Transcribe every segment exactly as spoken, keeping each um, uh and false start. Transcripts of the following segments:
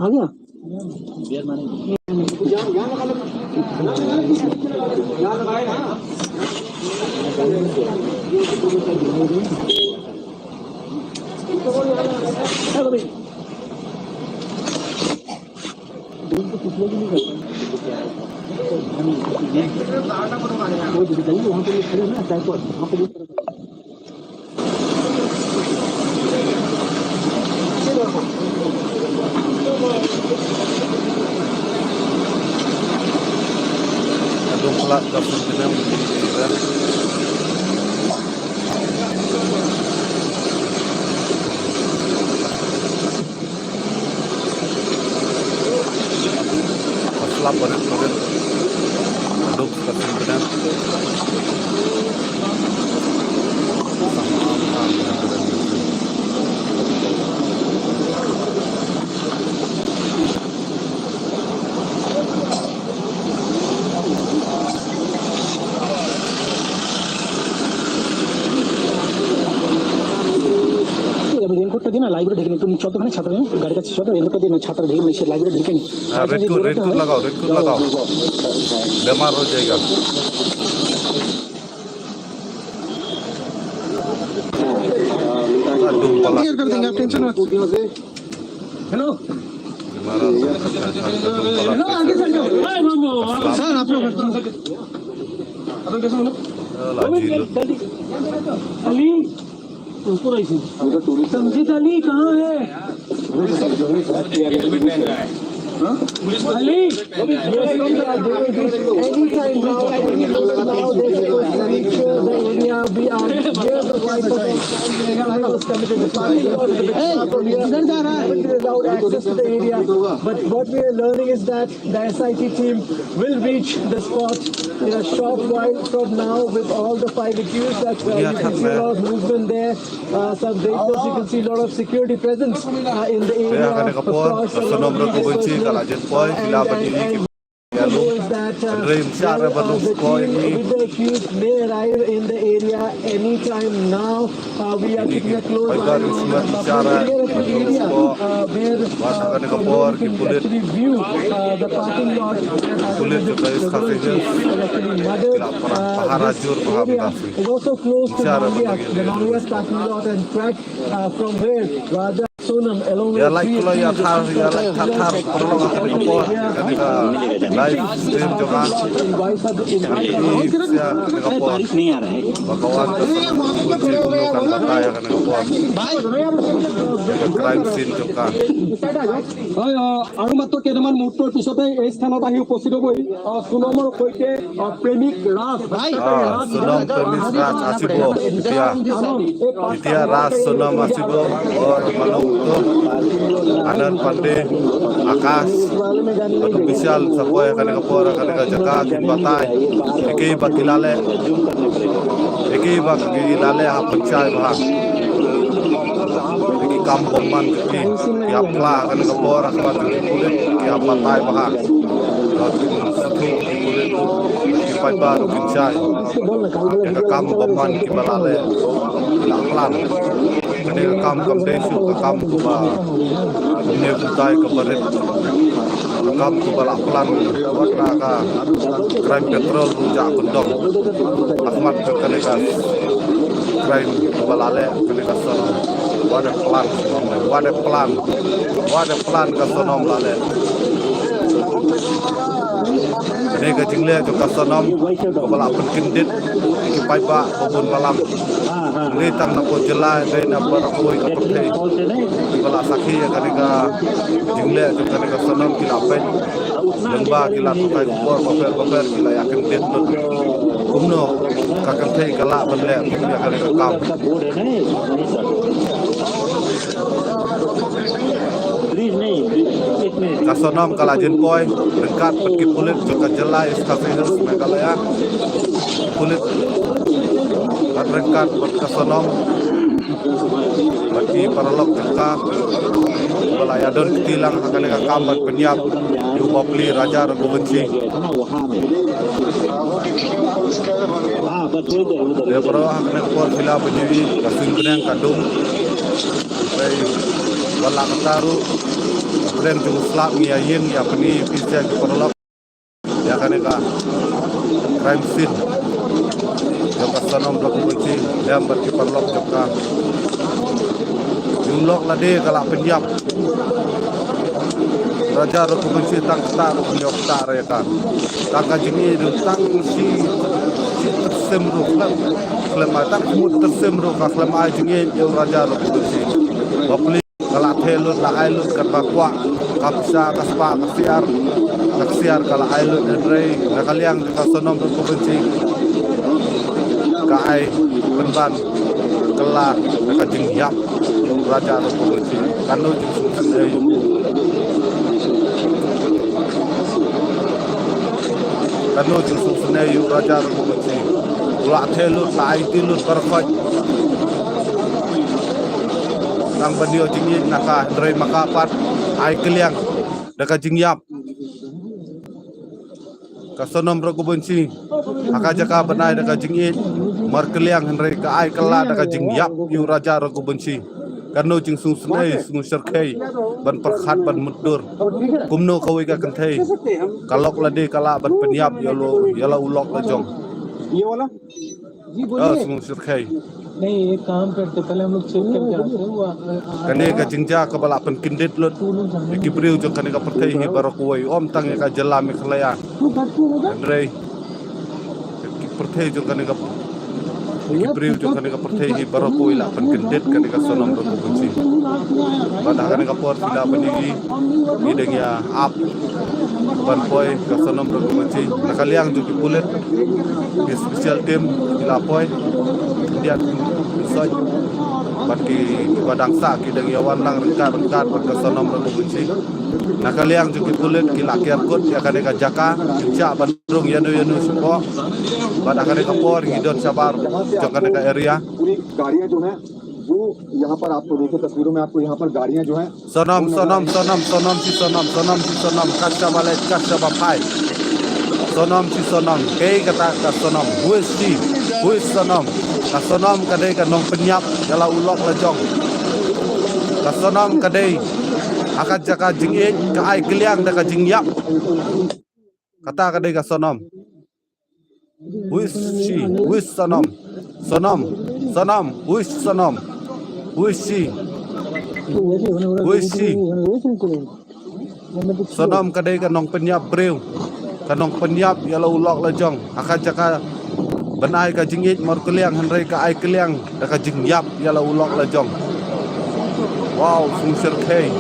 आ गया। Adong plat ka pun kenam. Ka slap barit barit. Aduk ka sempena. Raincoat টা দে না, লাইভে ঢেকে নি। তুমি যতখানে ছাতা নেই, গাড়ির কাছে যত রেনকোটটা দে না, ছাতা ঢেকে নি, সে লাইভে ঢেকে নি। हाँ, रेनकोट, रेनकोट लगाओ, रेनकोट लगाओ। बीमार हो जाएगा। क्लियर कर देंगे, आप टेंशन मत। हेलो। हेलो, आगे सर जाओ। सर, आप लोग। आप लोग कैसे हो? अली। संजीत अली कहाँ है? Ali, anytime now, any moment now, they should make sure the area we are near the right of the crime was committed. Hey, इधर जा रहा है। Allowed access to the area, but what we are learning is that the S I T team will reach the spot in a short while from now with all the five accused. That uh, you can see a lot of movement there. Uh, some vehicles, you can see a lot of security presence uh, in the area. Across a lot of media personnel, uh, and, and, and knows that uh, well, uh, the team with the accused may arrive in the area anytime now. Uh, we are keeping a close eye on the area, uh, where uh, from where you can actually view uh, the parking lot where actually the actually murdered uh, this area. It's also close to Nongriak, the Nongriak parking lot and track uh, from where Raja Sonam along with three accused, ya like thar thar paralok ka por ka live stream jong ka. Ka por ka por ka por ka por ka crime scene jong ka. হয়, আহ, আৰু মাত্ৰ কেইটামান মুহূৰ্তৰ পিছতে এই স্থানত আহি উপস্থিত হ'বহি, আহ, সোণমৰ সৈতে, আহ, প্ৰেমিক ৰাজ। আহ, সোণম প্ৰেমিক ৰাজ আহিব। এতিয়া, এতিয়া ৰাজ সোণম আহিব। Aur manok to Anand Pandey, Akash, bad u Bishal, sa poi ha kane ka por, ha kane ka jaka, kin batai. Eke ba ki la leh. Eke ba ki la leh ha pynshai bha. Ki kam bymman ki, ki ap pla ha kane ka por, ha kaba ki pulit ki ap batai bha. Ki pulit ki paidbah ruh kin shai. Ki kam bymman kiba la leh, ki la plan. Kane ka kam kam dei shuh ka kam kaba kumne kumtai kaba rit. Ka kam kaba la plan, wat la ka Crime Patrol ruh jah kyndong. Ha khmat ka kane ka crime kaba la leh kane ka Sonom. What a plan, what a plan, what a plan ka Sonom la leh. Kane ka jingleh jong ka Sonom kaba la pynkyndit ïa ki paidbah ba bun balang. Ngi tang na pdeng jylla, dei na baroh kawei ka pyrthei. Kiba la sakhi ïa kane ka jingleh jong kane ka Sonom ki la peit. Lyngba ki la batai khubor bapher bapher, ki la ïakyndit lut kumno ka kynthei ka lah ban leh kum ïa kane ka kam. Ka Sonom ka la jin poi ryngkat bad ki pulit jong ka jylla East Khasi Hills Meghalaya. Pulit bad ryngkat bad ka Sonom bad ki paralok jong ka ba la ïadon kti lang ha kane ka kam ban pynïap ïa u bapli Raja Raghuvanshi. Ïa baroh ha kane ka por phi la ban ïohi ka suiñ bneng ka dum. Hei. Wat la kata ruh, pdeng jong u slap ngi ïa ïeng ïa pyni ïa phi sha ki paralok ïa kane ka crime scene jong ka Sonom Raghuvanshi lem bad ki paralok jong ka. Ïa u lok lade ka la pynïap Raja Raghuvanshi, tang ktah ruh ym ïoh ktah re ka. Tang ka jingïeit ruh tang shi, shi tyrsim ruh khlem, khlem ai, tang shi mut tyrsim ruh ka khlem ai jingïeit ïa u Raja Raghuvanshi. Bapli ka la theh lut, la ai lut katba kwah, ka pisa, ka spah, ka ksiar, ka ksiar ka la ai lut, hynrei na ka liang jong ka Sonom Raghuvanshi ka ai pynban kylla da ka jingïap ïa u Raja Raghuvanshi. Katno jingsngewsynei, katno jingsngewsynei ïa u Raja Raghuvanshi. U la theh lut, la aiti lut baroh khoit. Tang ban ïoh jingïeit na ka, hynrei ma ka pat ai kylliang da ka jingïap. Ka Sonom Raghuvanshi, ha ka jaka ban ai da ka jingïeit, markylliang, hynrei ka ai kylla da ka jingïap ïa u Raja Raghuvanshi. Katno jingsngewsynei, sngewsyrkhei ban pyrkhat, ban mutdur. Kumno kawei ka kynthei ka lok lade ka lah ban pynïap ïa la, ïa la u lok la jong. ये वाला? जी, बोलिए। Ah, sngewsyrkhei. नहीं, एक काम करते, पहले हम लोग चेक करके आते हैं, वो, आ, आ, आ, kane ka jingjia kaba la pynkyndit lut ïa ki briew jong kane ka pyrthei hi baroh kawei, ym tang ïa ka jylla Meghalaya. Hynrei ki pyrthei jong kane ka, ki briew jong kane ka pyrthei hi baroh kawei la pynkyndit kane ka Sonom Raghuvanshi. Bad ha kane ka por phi lah ban ïohi, ngi dang ïa ap ban poi ka Sonom Raghuvanshi. Na ka liang jong ki pulit, ki special team ki la poi, ki diat, ki soit, bad ki, kiba dang sah ki dang ïa wan lang ryngkat ryngkat bad ka Sonom Raghuvanshi. Na ka liang jong ki pulit ki la kiar kut ïa kane ka jaka, ki shah ban rung ïano ïano shapoh. Bad ha kane ka por ngi don shabar jong kane ka area. पूरी गाड़ियां जो हैं, वो यहाँ पर आपको देखिए, तस्वीरों में आपको यहाँ पर गाड़ियां जो हैं, Sonom, Sonom, Sonom, Sonom shi Sonom, Sonom shi Sonom, ka shaba leit, ka shaba phai. Sonom shi Sonom, kaei kata ka Sonom, who is she, who is Sonom? Ka Sonom ka dei ka nongpynïap ïa la u lok la jong. Ka Sonom ka dei ha ka jaka jingïeit, ka ai kylliang da ka jingïap. Kata ka dei ka Sonom. Who is she? Who is Sonom? Sonom. Sonom. Who is Sonom? Who is she? Who is she? Sonom ka dei ka nongpynïap briew. Ka nongpynïap ïa la u lok la jong. Ha ka jaka ban ai ka jingïeit markylliang, hynrei ka ai kylliang da ka jingïap ïa la u lok la jong. Wow, sngewsyrkhei.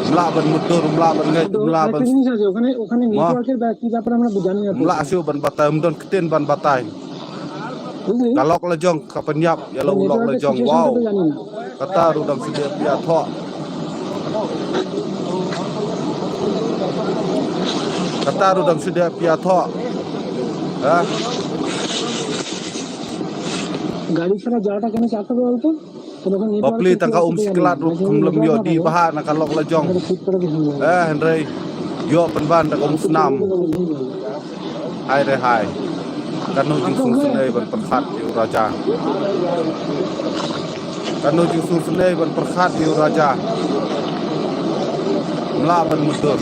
Ym lah ban mutdur, ym lah ban ngeit, ym lah ban, ওখানে, ওখানে network-এর ব্যাপারে আমরা জানি না। Ym lah shuh ban batai, ym don ktien ban batai. বুঝলি? Ka lok la jong ka pynïap ïa la u lok la jong. Wow. Kata ruh dang shu dei phi ïathoh. Kata ruh dang shu dei phi ïathoh. Ha? গাড়ি ছাড়া যাওয়াটা কেন চাপতে বলতো? Bapli, tang ka um shi klat ruh kum lem ïoh dih bha na ka lok la jong. Eh, hynrei ïoh pynban da ka um snam. Hai re hai. Katno jingsngewsynei ban pyrkhat ïa u Raja. Katno jingsngewsynei ban pyrkhat ïa u Raja. Ym lah ban mutdur.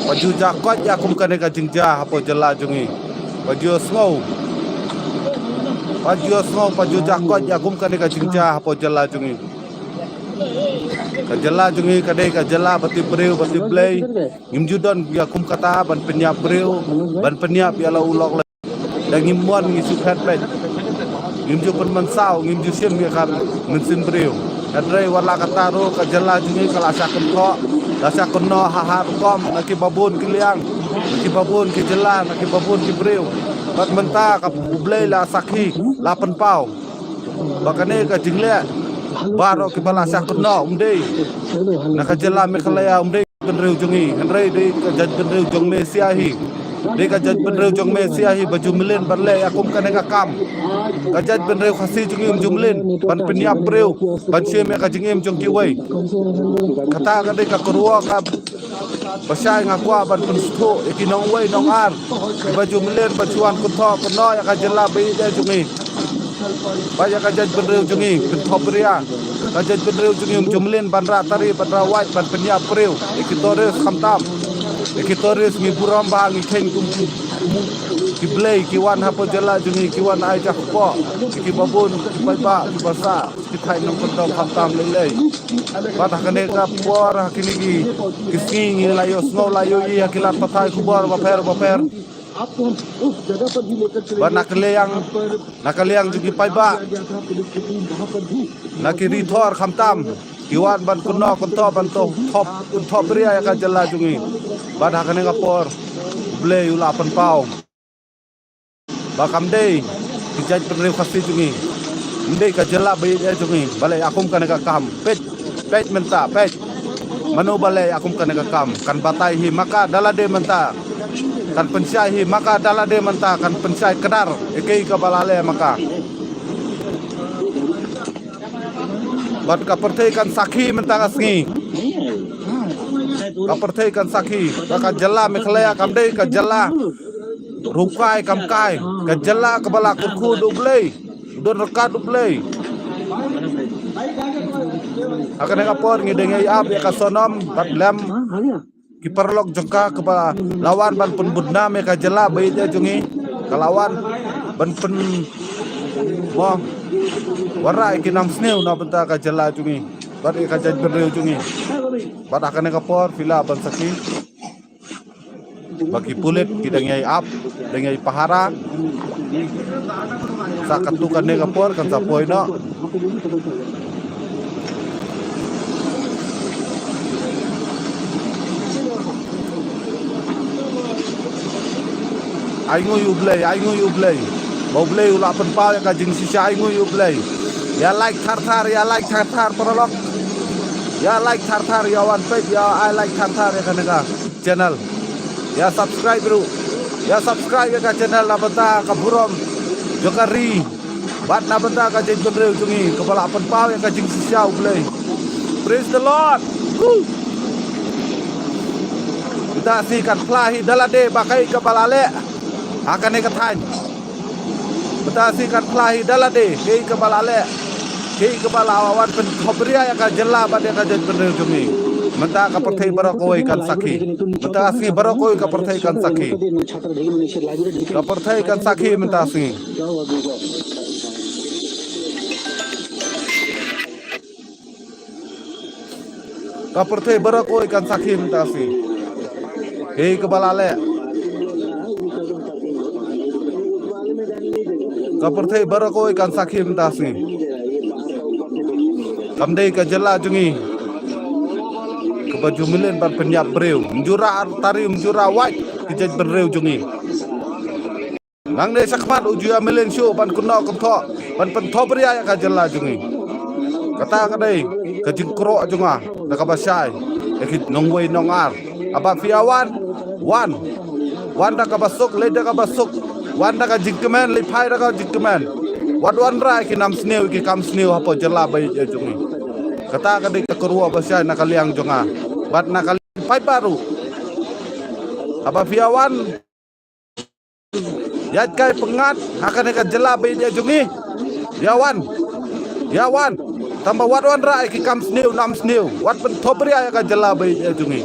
Wat ju jah koit ïa kum kane ka jingjia hapoh jylla jong ngi. Wat ju sngew. Wat ju sngew, wat ju jah koit ïa kum kane ka jingjia hapoh jylla jong ngi. Ka jylla jong ngi ka dei ka jylla ba tip briew, ba tip Blei. Ngim ju don ïa kum kata ban pynïap briew, ban pynïap ïa la u lok la. Da ngim mon, ngi shu phet phet. Ngim ju pynmynsaw, ngim ju shim ïa ka mynsiem briew. Hynrei wat la kata ruh ka jylla jong ngi ka la shah kynthoh, la shah kynnoh ha ha rukom na ki babun ki liang, na ki babun ki jylla, na ki babun ki briew. Bad mynta ka U Blei la sakhi, la pynpaw ba kane ka jingleh baroh kiba la shah kynnoh um dei na ka jylla Meghalaya, um dei bynriew jong ngi, hynrei dei ka jaitbynriew jong me sia hi. Dei ka jaitbynriew jong me sia hi ba ju mlien ban leh ïa kum kane ka kam. Ka jaitbynriew Khasi jong ngi um ju mlien ban pynïap briew, ban shim ïa ka jingim jong kiwei. Kata ka dei ka kyrwoh ka ba shai nga kwah ban pynsngewthuh ïa ki nongwei nongar ba ju mlien ban shu wan kynthoh kynnoh ïa ka jylla ba ïeit jong ngi. Ba ïa ka jaitbynriew jong ngi pynthop ria. Ka jaitbynriew jong ngi ym ju mlien ban rah tari ban rah wait ban pynïap briew. Ïa ki tourist khamtam. Ïa ki tourist ngi burom ba ngi kheiñ kum ki, kum ki blei ki wan hapoh jylla jong ngi ki wan ai jakpoh. Ïa ki babun ki paidbah ki basa ki thaiñ nongkyndong khamtam lei lei. Bad ha kane ka por ha kine ki, ki sngi ngi la ïohsngew la ïohi ha ki lad pathai khubor bapher bapher. Ba na ka liang, na ka liang jong ki paidbah, na ki ri thor khamtam ki wan ban kynnoh kynthop ban to thop kynthop ria ïa ka jylla jong ngi. Bad ha kane ka por U Blei u la pynpaw ba kam dei ki jaitbynriew Khasi jong ngi, ym dei ka jylla ba ïeit jong ngi ba leh ïa kum kane ka kam. Peit, peit mynta, peit. Mano ba leh ïa kum kane ka kam? Kan batai hi ma ka da lade mynta. Kan pynshai hi ma ka da lade mynta, kan pynshai kdar ïa kaei kaba la leh ma ka. Bad ka pyrthei kan sakhi mynta ka sngi. Ka pyrthei kan sakhi ba ka jylla Meghalaya kam dei ka jylla rukai kam kai, ka jylla kaba la kyrkhu da U Blei, u don ryngkat U Blei. Ha kane ka por ngi dang ïai ap ïa ka Sonom bad lem ki paralok jong ka kaba la wan ban pynbudnam ïa ka jylla ba ïeit jong ngi, ka la wan ban pyn, mo, wanrah ïa ki nam sniew na bynta ka jylla jong ngi bad ïa ka jaitbynriew jong ngi. Bad ha kane ka por phi lah ban sakhi ba ki pulit ki dang ïai ap, dang ïai pahara. Sa katto katne ka por kan sa poi noh. Ai ngui U Blei, ai ngui U Blei. Ba U Blei u la pynpaw ïa ka jingshisha, ai ngui U Blei. Ïa like thar thar, ïa like thar thar paralok. Ïa like thar thar, ïa wan peit, ïa ai like thar thar ïa kane ka channel. Ïa subscribe ruh. Ïa subscribe ïa ka channel na bynta ka burom jong ka ri bad na bynta ka jaitbynriew jong ngi kaba la pynpaw ïa ka jingshisha U Blei. Praise the Lord. Woo! Mynta sngi kan phla hi da lade ba kaei kaba la leh ha kane ka thaiñ. Mynta sngi kan phla hi da lade kaei kaba la leh, kaei kaba la wan pynthop ria ïa ka jylla bad ïa ka jaitbynriew jong ngi. Mynta ka pyrthei baroh kawei kan sakhi. Mynta sngi baroh kawei ka pyrthei kan sakhi. Ka pyrthei kan sakhi mynta sngi. Ka pyrthei baroh kawei kan sakhi mynta sngi. Kaei kaba la leh. Ka pyrthei baroh kawei kan sakhi mynta sngi. Kam dei ka jylla jong ngi kaba ju mlien ban pynïap briew. Ym ju rah tari, ym ju rah wait ki jaitbynriew jong ngi. Nangne shakhmat u ju ïa mlien shuh ban kynnoh kynthoh ban pynthop ria ïa ka jylla jong ngi. Kata ka dei ka jingkyrpad jong nga da kaba shai ïa ki nongwei nongar. Haba phi ïa wan, wan, wan da kaba suk, leit da kaba suk. Wan da ka jingkmen, leit phai da ka jingkmen. Wat wanrah ïa ki nam sniew, ïa ki kam sniew hapoh jylla ba ïeit jong ngi. Kata ka dei ka kyrpad ba shai na ka liang jong nga bad na ka liang paidbah ruh. Haba phi ïa wan, ïaid kai pyngngad ha kane ka jylla ba ïeit jong ngi. Ïa wan, ïa wan. Tangba wat wanrah ïa ki kam sniew nam sniew, wat pynthop ria ïa ka jylla ba ïeit jong ngi.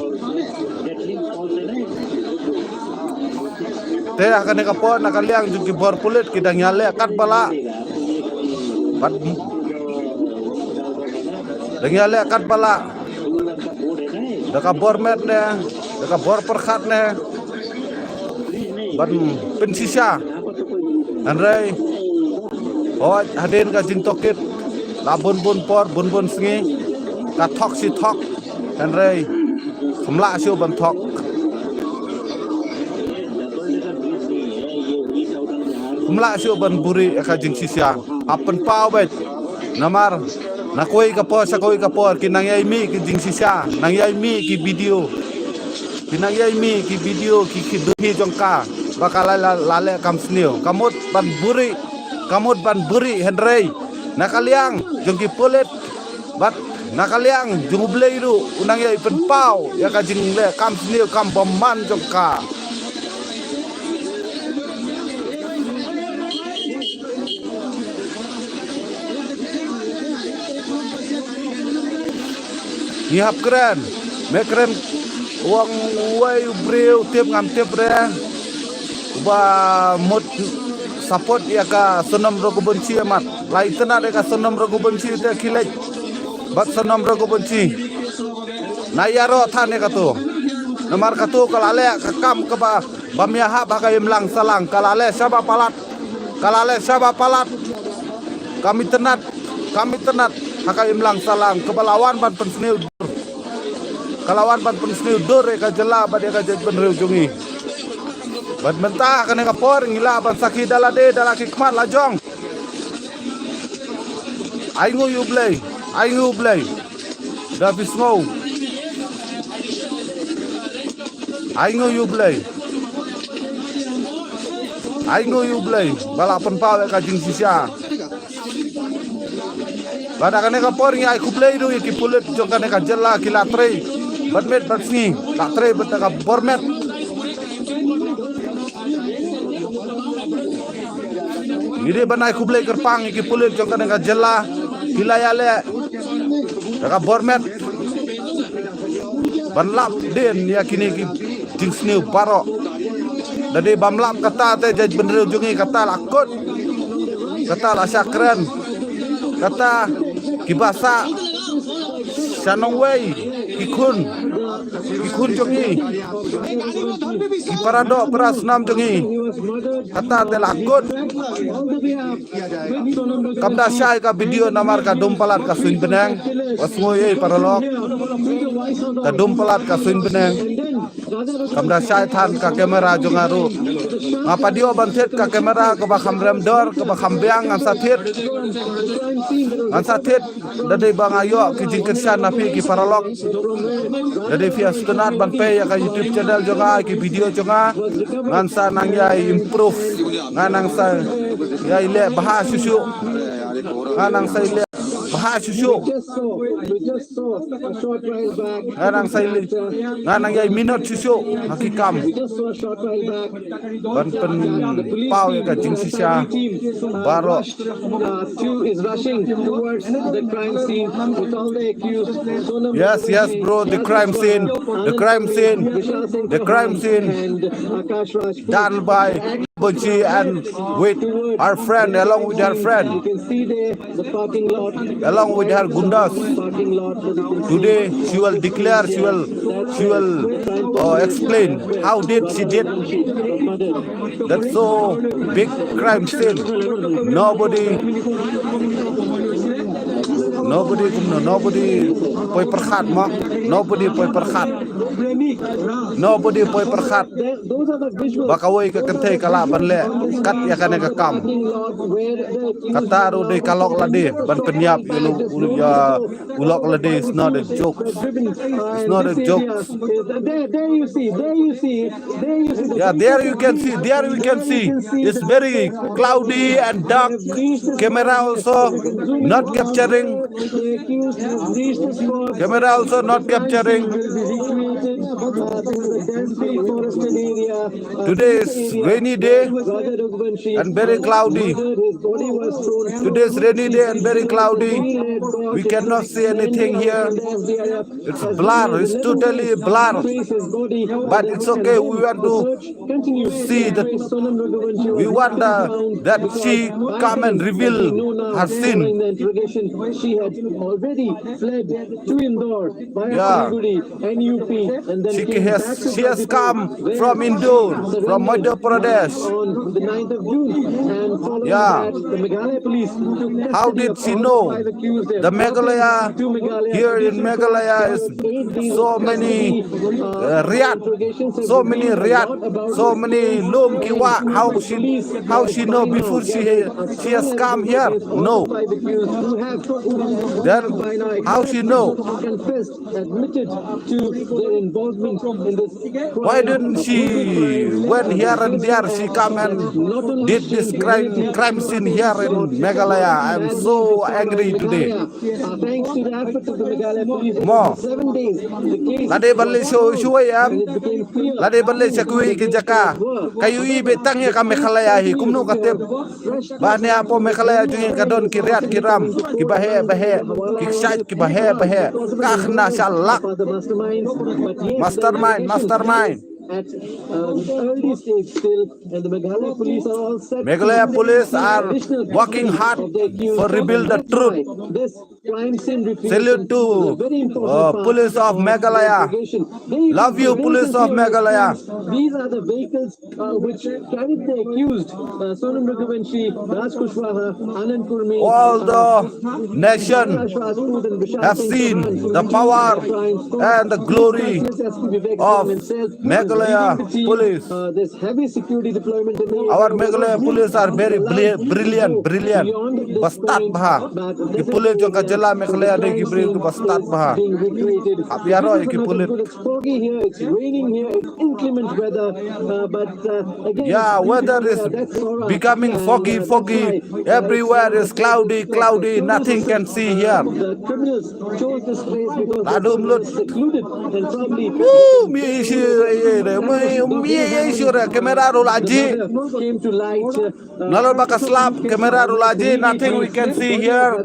Te ha kane ka por na ka liang jong ki bor pulit ki dang ïaleh katba lah bad dang ïaleh katba lah da ka bor met ne, da ka bor pyrkhat ne ban pynshisha. Hynrei hooid, hadien ka jingtohkit la bun bun por, bun bun sngi, ka thok shi thok. Hynrei ym lah shuh ban thok, ym lah shuh ban buhrieh ïa ka jingshisha. Hap pynpaw beit. Namar na kawei ka por sha kawei ka por ki nang ïai mih ki jingshisha, nang ïai mih ki video, ki nang ïai mih ki video ki, ki dohi jong ka ba ka la, la, la leh kam sniew. Ka mut ban buhrieh, ka mut ban buhrieh, hynrei na ka liang jong ki pulit bad na ka liang jong U Blei ruh u nang ïai pynpaw ïa ka jingleh kam sniew kam bymman jong ka. Ngi hap kren. Me kren, u ong uwei u briew, tip ngam tip re. Uba mut support ïa ka Sonam Raghuvanshi, mat. La itynnad ïa ka Sonam Raghuvanshi te khie leit bad Sonam Raghuvanshi. Na ïaroh than ïa kato. Namar kato ka la leh ka kam kaba, bam ïahap ha ka imlang sahlang, ka la leh shaba palat. Ka la leh shaba palat. Kam itynnad, kam itynnad ha ka imlang sahlang kaba la wan ban pynsniew dur. Ka la wan ban pynsniew dur ïa ka jylla bad ïa ka jaitbynriew jong ngi. Bad mynta ha kane ka por ngi lah ban sakhi da lade, da la ki khmat la jong. Ainguh ïa U Blei, ainguh ïa U Blei. Da phi sngew. Ainguh ïa U Blei. Ainguh ïa U Blei ba la pynpaw ïa ka jingshisha. Bad ha kane ka por ngi ai khublei ruh ïa ki pulit jong kane ka jylla, ki la trei bad miet bad sngi, la trei bad ka bor met. Ngi dei ban ai khublei kyrpang ïa ki pulit jong kane ka jylla, ki la ïaleh da ka bor met ban lap dien ïa kine ki jingsniew baroh. Da dei bam lap kata te jaitbynriew jong ngi kata la kut, kata la shah kren, kata kiba sah sha nongwei ki khun, ki khun jong ngi, ki paradoh parasnam jong ngi, kata te la kut. Kam da shai ka video namar ka dum palat ka suiñ bneng. Wat sngew ei paralok. Ka dum palat ka suiñ bneng. Kam da shai than ka kamera jong nga ruh. Nga pat ïoh ban thied ka kamera kaba kham rem dor, kaba kham biang, ngan sa thied. Ngan sa thied. Da dei ba nga ïoh ki jingkyrshan na phi ki paralok. Da dei phi sngewtynnad ban peit ïa ka YouTube channel jong nga, ki video jong nga. Ngan sa nang ïai improve. Ngan nang sa ïai leh bha shuh shuh. Ngan nang sa ïai leh bha shuh shuh. Ngan nang sa ïai leh, ngan nang ïai minot shuh shuh ha ki kam ban pynpaw ïa ka jingshisha baroh. Yes, yes, bro, the crime scene, the crime scene, the crime scene done by Bunchi and with her friend, along with her friend, along with her gundas. Today she will declare, she will, she will uh, explain how did she did that so big crime scene. Nobody, nobody, nobody poi pyrkhat ma, nobody poi pyrkhat, nobody poi pyrkhat. Ba kawei ka kynthei ka lah ban leh kat ïa kane ka kam. Kata ruh dei ka lok lade ban pynïap ïa u, u, ïa u lok lade. It's not a joke. It's not a joke. There, there you see, there you see, there you see. Yeah, there you can see, there you can see. It's very cloudy and dark. Camera also not capturing. Camera also not capturing. Today is rainy day and very cloudy. Today is rainy day and very cloudy. We cannot see anything here. It's blur. It's totally blur. But it's okay. We want to see that, we want uh, that she come and reveal her sin. She had already fled to Indore via Yeah. Siliguri, N U P, and then She came has, back to she has Kazipur come from Indore, from Madhya Pradesh. On the ninth of June, and following Yeah. that, the Meghalaya police took How custody did of she all know? Five accused. The Meghalaya, Welcome to Meghalaya. Here in This report Meghalaya is is so many uh, riot, so many riot, so many lum ki wah. How she, how she know before she, she has come here? No. Then how she know? Admitted to their involvement. Why didn't she went here and there? She come and did this crime, crime scene here in Meghalaya. I'm so angry today. Mo. Lada ban leit shuwa shuwa ïa em. Lada ban leit sha kiwei ki jaka. Ka ïohi beit tang ïa ka Meghalaya hi. Kumno ka tip ba ne hapoh Meghalaya jong ngi ka don ki riat ki ram, ki baheh baheh, ki kshaid ki baheh baheh. Ka khana sha lak. Mastermind, mastermind. At uh, the early stage still, and the Meghalaya police are all set Meghalaya police are working hard for rebuild the truth. This crime scene retrieval. Salute to uh, police of Meghalaya. Love you, police of Meghalaya. These are the vehicles uh, which carried the accused, uh, Sonam Raghuvanshi, Raj Kushwaha, Anand Kurmi, all the nation have seen the power and the glory of Meghalaya police. Uh, this heavy security deployment in the Our Meghalaya police are very bri- brilliant, brilliant. Bastard bha. Ki police jong ka jylla Meghalaya de ki bri ki bastard bha. Hap ïaroh ïa ki police. It's foggy here, it's raining here, it's inclement weather. Uh, but uh, again, yeah, weather is becoming foggy, foggy. Everywhere is cloudy, cloudy. Nothing can see here. The criminals chose this place because they thought it was secluded and probably Ooh, mi issue re, mi issue re. Camera roll aji. Came to light. Uh, Nalor baka slap, camera roll aji. Nothing we can see here.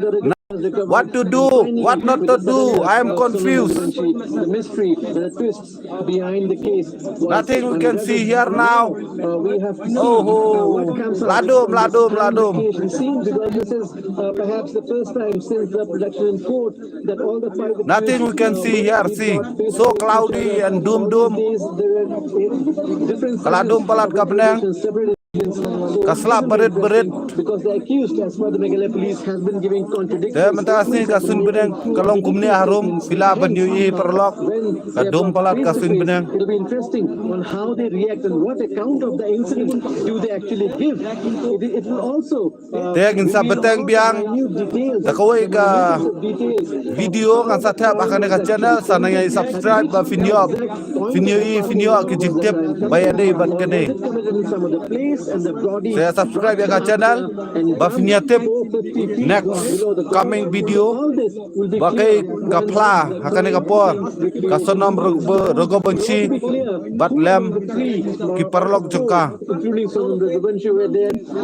What to do? What not to do? I am confused. The mystery, the twist behind the case. Nothing we can see here now. Uh, we have to see. Oh, uh, what comes out. Ladum, ladum, ladum. It seems because this is uh, perhaps the first time since the production in court that all the five. Nothing we can see here. See, so cloudy and doom doom. Ka la dum palat ka bneng. Ka slap berit berit. Because the accused, as per the Meghalaya police, has been giving contradictory. Te mynta ka sngi ka suiñ bneng ka long kumne harum, phi lah ban ïohi paralok. Ka dum palat ka suiñ bneng. It'll be interesting on how they react and what account of the incident do they actually give. It, it will also Te ngin sa bteng biang da kawei ka video ngan sa thep ha kane ka channel, sa nang ïa subscribe ba phin ïoh, phin ïohi, phin ïoh ki jingtip ba ïadei bad kane. Sa ïa subscribe ïa ka channel ba phin ïa tip next coming video. Ba kaei ka phla ha kane ka por ka Sonam Raghu-, Raghuvanshi bad lem ki paralok jong ka.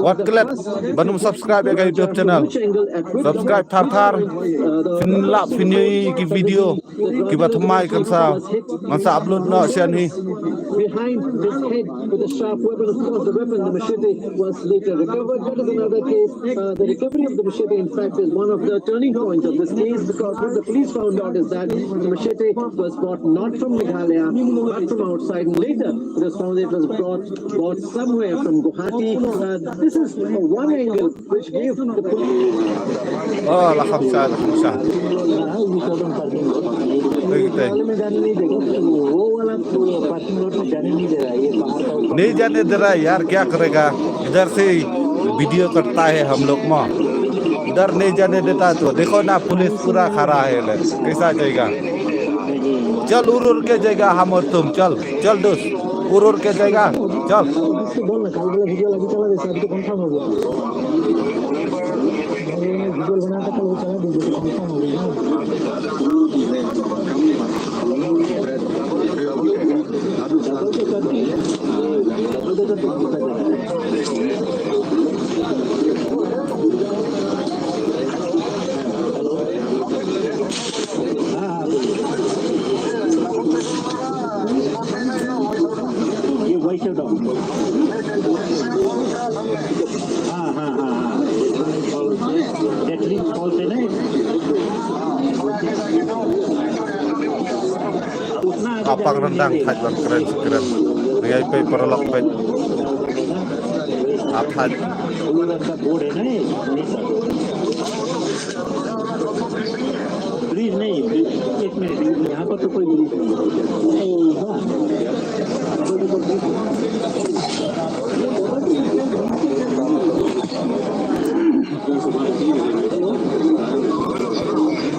Wat klet ban ym subscribe ïa ka YouTube channel. Subscribe thar thar. Phin lah phin ïohi ki video kiba thymmai kan sa, ngan sa upload noh shen hi. Behind his head with a sharp weapon. Of course, the weapon, the machete, was later recovered. That is another case. Uh, the recovery of the machete, in fact, is one of the turning points of this case, because what the police found out is that the machete was brought not from Meghalaya, but from outside. And later, it was found that it was brought, brought somewhere from Guwahati. Uh, this is uh, one angle which gave the police. Oh, la kham sha, la kham sha. Tei, tei. नहीं जाने दे रहा है यार, क्या करेगा? इधर से ही वीडियो करता है हम लोग, माँ। इधर नहीं जाने देता तो देखो ना, पुलिस पूरा खड़ा है, ले, कैसा जाएगा? चल, उड़ उड़ के जाएगा हम और तुम, चल, चल दोस्त, उड़ उड़ के जाएगा, चल। ये वही चल रहा हूँ। हाँ, हाँ, हाँ, हाँ। डेटली कॉल पे ना। उतना आगे Apang rendang thait ban kren kren. Ngai pe paralok pe. Athait. Board है ना ये? ब्रिज नहीं, ब्रिज, एक मिनट, यहाँ पर तो कोई ब्रिज नहीं है।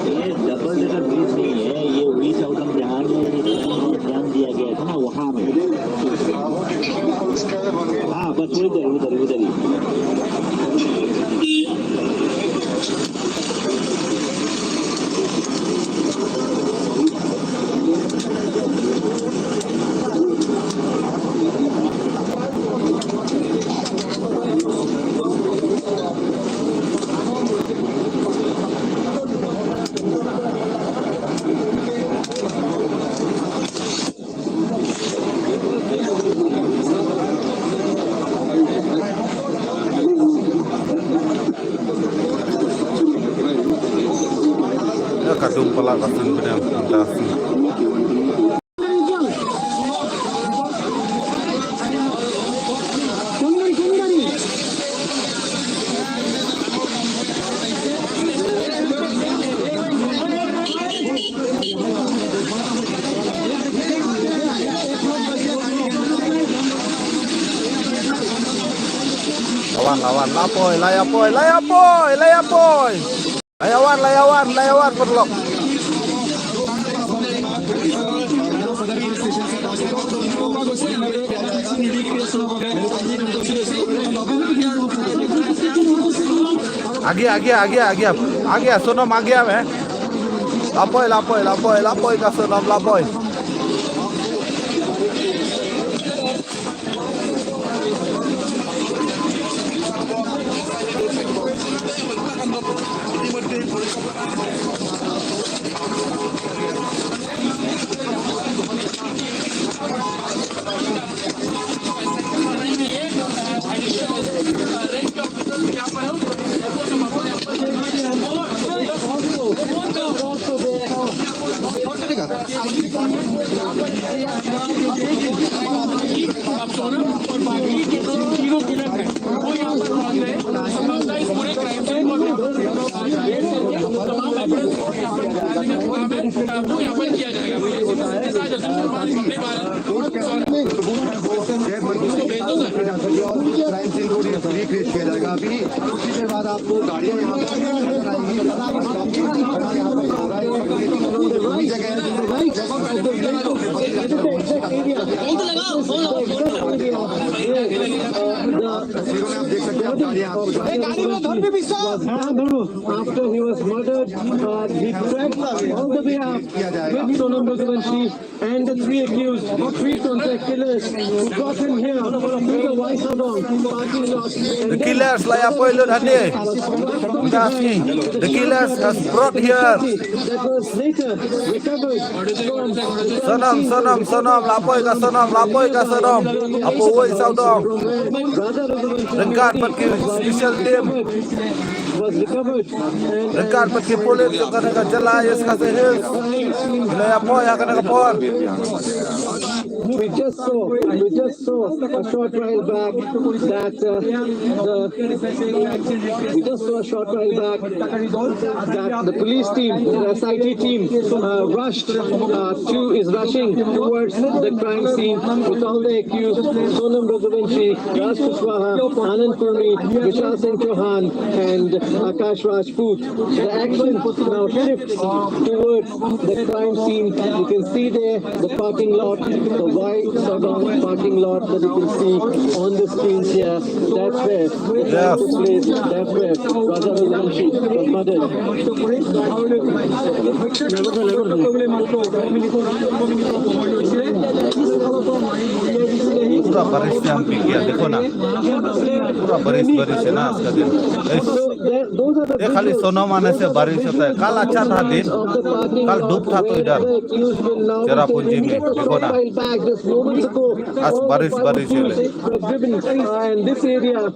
ये डबल डेकर ब्रिज नहीं है, ये उड़ीसा उधर ध्यान, ध्यान दिया Lah, kasih benar, kasih. Lawan, lawan, lapoi, layapoi, layapoi, layapoi. Layawan, layawan, layawan, perlok. Agia, agia, agia, agia. Agia, Sonam, agia, eh. Lapoi, lapoi, lapoi, lapoi, ka Sonam, lapoi. Crime scene को recreate किया जाएगा। अभी कुछ देर बाद आपको गाड़ियाँ यहाँ पर नजर आएंगी। तस्वीरों में आप देख सकते हैं, गाड़ियाँ यहाँ पर After he was murdered, uh, he tracked all the way up with Sonam Raghuvanshi and the three accused, three contact killers who brought him here to the Waisawdong parking lot. And the killers, layapoi lut hangne. The killers has brought here. That was later recovered from Sonam, Sonam, Sonam, lapoi ka Sonam, lapoi ka Sonam. Hapoh Waisawdong. Ryngkat bad ki special team. Was recovered. Ryngkat bad ki pulit jong kane ka jylla East Khasi Hills. Layapoi ha kane ka por. We just saw, we just saw a short while back that, uh, the, we just saw a short while back that the police team, the S I T team, uh, rushed, uh, to, is rushing towards the crime scene with all the accused, Sonam Raghuvanshi, Raj Kushwaha, Anand Kurmi, Vishal Singh Chauhan, and Akash Rajput. The action now shifts towards the crime scene. You can see there the parking lot, the Waisawdong parking lot that you can see on the screen here. That's where the crime took place. That's where Raja Raghuvanshi was murdered. पूरा बारिश से हम भीग गया, देखो ना, पूरा बारिश, बारिश है ना आज का दिन। So there, those are the ये खाली visuals सोनम आने से बारिश होता है। कल अच्छा था दिन, कल धूप था तो इधर चेरापूंजी में, देखो ना, आज बारिश, बारिश है। Driven, uh, and this area is,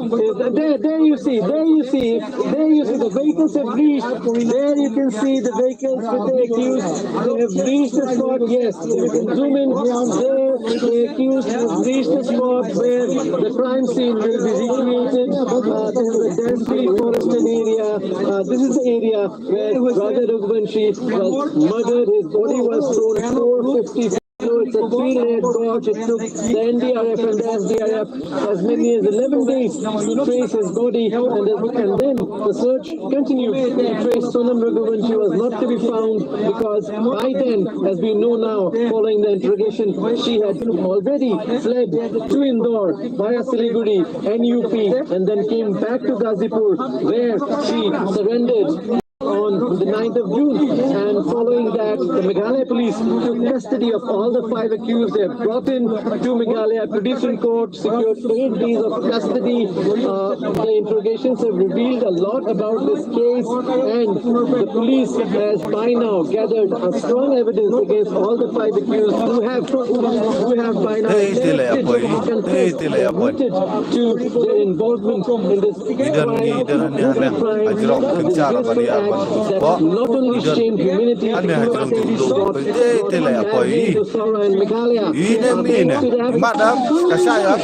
there, there you see, there you see, there you see the vehicles have reached. There you can see the vehicles with the accused. They have reached the spot. Yes, you can zoom in. There, the accused has reached the spot where the crime scene will be recreated. Uh, this is a densely forested area. Uh, this is the area where Raja Raghuvanshi was murdered. His body was thrown four fifty. So it's a three-layered gorge. It took the N D R F and the S D R F as many as eleven days to trace his body, and, the, and then the search continued to trace Sonam Raghuvanshi. She was not to be found because by then, as we know now, following the interrogation, she had already fled to Indore via Siliguri and U P, and then came back to Ghazipur, where she surrendered on the ninth of June, and following that, the Meghalaya police took custody of all the five accused. They were brought in to Meghalaya, produced in court, secured eight days of custody. Uh, the interrogations have revealed a lot about this case, and the police has by now gathered a strong evidence against all the five accused who have, who have by now admitted to their involvement in this Idan ni, idan ni, hane, hajrong, kencar, bari, aban. Not only shame, humility, ane ha jong tu lo te te la ya poi. Ine mi ne madam ka sha ya.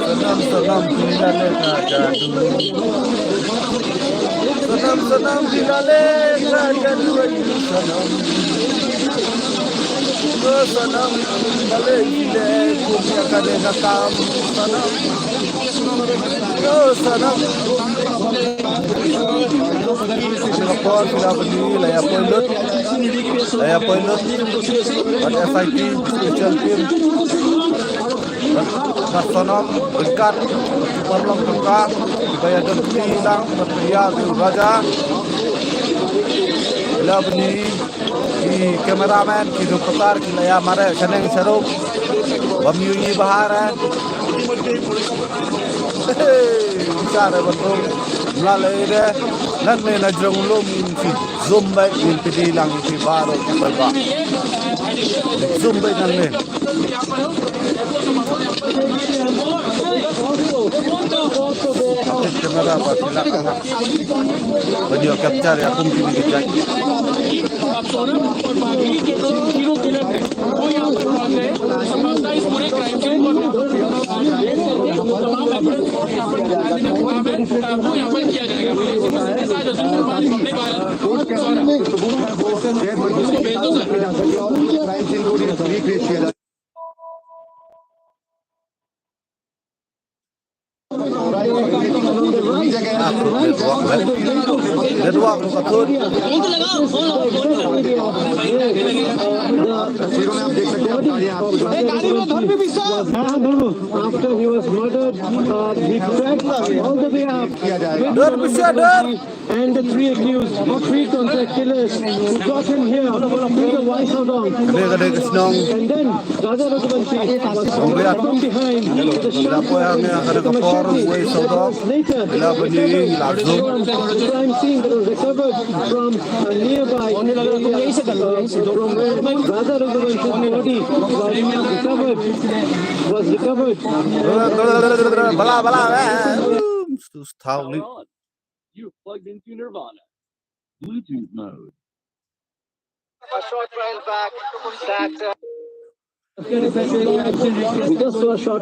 Sanam sanam pila le ka jadu. Sanam sanam pila le ka jadu. Sanam. Sanam, bale ile kumya kane na kam, sanam. Sanam. Ka por pila bani la ya poi lut. La ya poi lut. Bad S I T special team. Bad sanam, bad parlong tengka. Ba ya don pila, bad ya tu raja. Pila bani. Ki cameraman, ki reporter, ki la ïa mareh shaneng sharum. Bam ïohi bahar eh. Hey, bishar eh, batum. Mla lei de. Nangne na jrong lum, ki zoom beit, ki pidi lang, ki baroh, ki baba. Zoom beit nangne. Ban ïoh capture ïa kum kine ki jait. After he was murdered, uh, he tracked all the way up. And the three accused, three contract killers, who got him here through the Wai Sawdong. And then Raja Raghuvanshi was shot from behind with a sharp knife with a machete. Later, the crime scene that was recovered from a nearby area, uh, from where Raja Raghuvanshi's body was recovered, was recovered. Bala, bala, eh. Stu Staulik. You've plugged into Nirvana. Bluetooth mode. A short while back, that, uh, we just saw a short